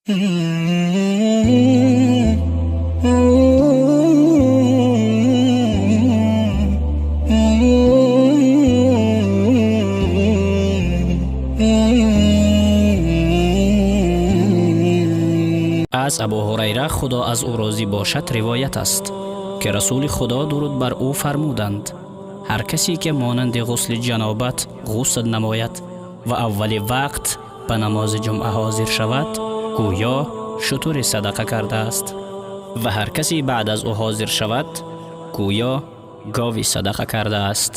Аз Абу Ҳурайра, Худо аз ӯ розӣ бошад, ривоят аст, ки Расули Худо, дуруд бар ӯ, фармуданд: ҳар касе ки монанди ғусли ҷанобат ғусл намояд ва аввали вақт ба намози ҷумъа ҳозир шавад, гӯё шутуре садақа кардааст, ва ҳар касе баъд аз ӯ ҳозир шавад, гӯё гови садақа кардааст,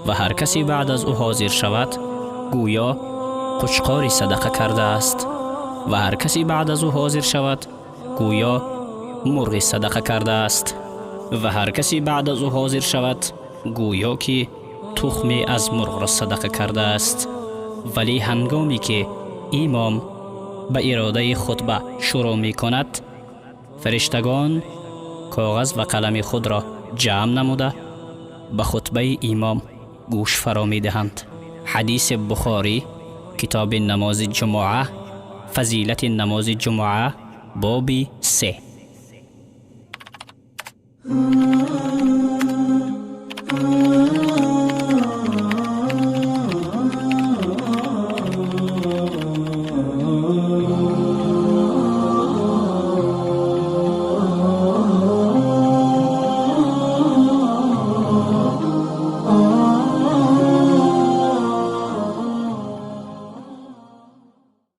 ва ҳар касе баъд аз ӯ ҳозир шавад, гӯё қучқори садақа кардааст, ва ҳар касе баъд аз ӯ ҳозир шавад, гӯё мурғи садақа кардааст, ва ҳар касе баъд аз ӯ ҳозир шавад, гӯё ки тухме аз мурғро садақа кардааст. Вале ҳангоме ки имом ба иродаи хутба шурӯъ мекунад, фариштагон коғаз ва қалами худро ҷамъ намуда, ба хутбаи имом гӯш фаро медиҳанд. Ҳадиси Бухорӣ, китоби намози ҷумъа, фазилати намози ҷумъа, боби 3.